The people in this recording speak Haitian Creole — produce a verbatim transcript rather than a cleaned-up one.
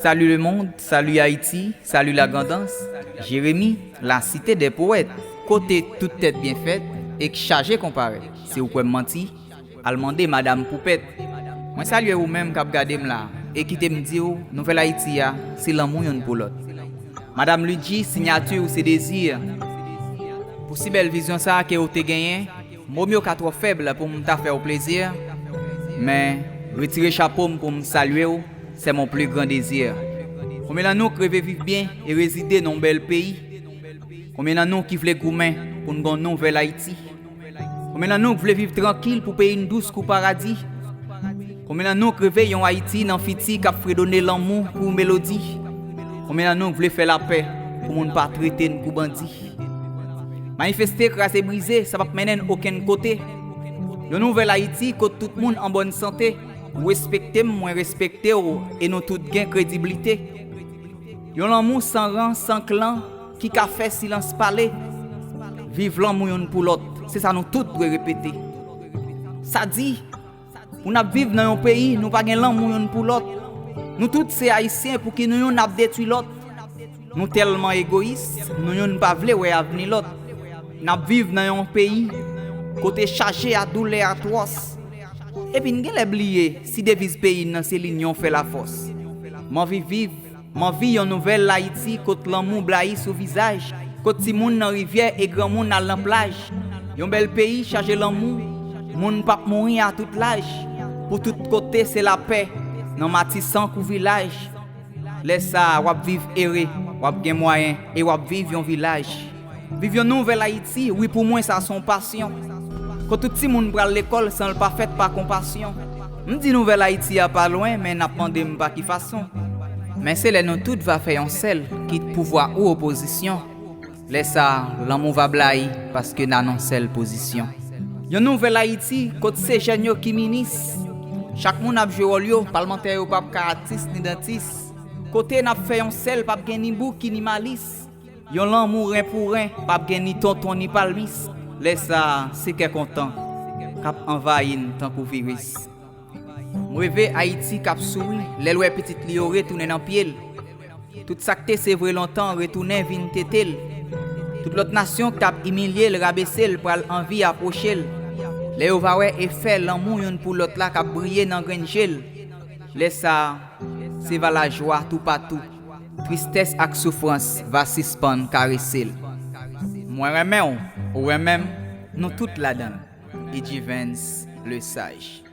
Salut le monde, salut Haïti, salut la Grandans, Jérémie, la cité des poètes, kote tout tèt byen fèt e k chaje konparèt. Si w kwè m manti, al mande Madam Poupèt. Mwen salye ou menm k ap gade m la, e kite m di w, Nouvèl Ayiti a, se lanmou youn pou lòt. Madam Ludji, siyati w se dezi. Pou si bèl vizyon sa a ke w te genyen, mo m yo ka twò fèb pou m ta fè w plezi, men retire chapo m pou m salye w, c'est mon plus grand désir. Konbyen nan nou k reve viv byen e rezide nan yon bèl peyi? Konbyen nan nou ki vle goumen pou n gen yon nouvèl Ayiti? Konbyen nan nou k vle viv trankil pou peyi n dous kou paradi? Konbyen nan nou k reve yon Ayiti nan fiti k ap fredone lanmou kou melodi? Konbyen nan nou k vle fè lapè pou moun pa trete n kou bandi? Manifeste, kraze, brize, sa p ap mennen n okenn kote. Yon nouvèl Ayiti kot tout moun an bòn sante. Ou respekte m, mwen respekte w, e nou tout gen krediblite. Yon lanmou san ran, san klan, ki ka fè silans pale. Viv lanmou youn pou lòt, se sa nou tout dwe repete. Sa di, pou n ap viv nan yon peyi, nou pa gen lanmou youn pou lòt. Nou tout se Ayisyen, pouki nou youn ap detwi lòt? Nou tèlman egoyis, nou youn pa vle wè avni lòt. N ap viv nan yon peyi kote chaje a doulè atwòs. Epi n genlè bliye si deviz peyi n nan se linyon fè lafòs. M anvi viv, m anvi yon nouvèl Ayiti kot lanmou blayi sou vizaj, kot timoun nan rivyè e granmoun al nan plaj. Yon bèl peyi chaje lanmou, moun p ap mouri a tout laj. Pou tout kote se lapè, nan Matisan kou vilaj. Lè sa a, w ap viv ere, w ap gen mwayen e w ap viv yon vilaj. Viv yon nouvèl Ayiti, wi, pou mwen sa se yon pasyon. Kot tout timoun pral lekòl san l pa fèt pa konpasyon. M di nouvèl Ayiti a pa lwen, men n ap mande m pa ki fason. Men se lè nou tout va fè yon sèl, kit pouvwa ou opozisyon. Lè sa a, lanmou va blayi, paske n a nan sèl pozisyon. Yon nouvèl Ayiti, kot se jèn yo ki minis. Chak moun ap jwe wòl yo, palmantè yo p ap ka atis ni dantis. Kote n ap fè yon sèl, p ap gen ni bouki ni malis. Yon lanmou ren pou ren, p ap gen ni tonton ni palmis. Lè sa a, se kè kontan k ap anvayi n tankou viris. M reve Ayiti k ap souri, lè l wè pitit li yo retounen nan pye l. Tout sa k te sevre lontan retounen vin tete l. Tout lòt nasyon k t ap imilye l, rabese l, pral anvi apwoche l. Lè yo va wè efè lanmou youn pou lòt la k ap briye nan grenn je l. Lè sa a, se va lajwa toupatou. Tristès ak soufrans va sispann karese l. Mwen renmen w, ou renmen m, nou tout ladan l. Edjivens Lesage.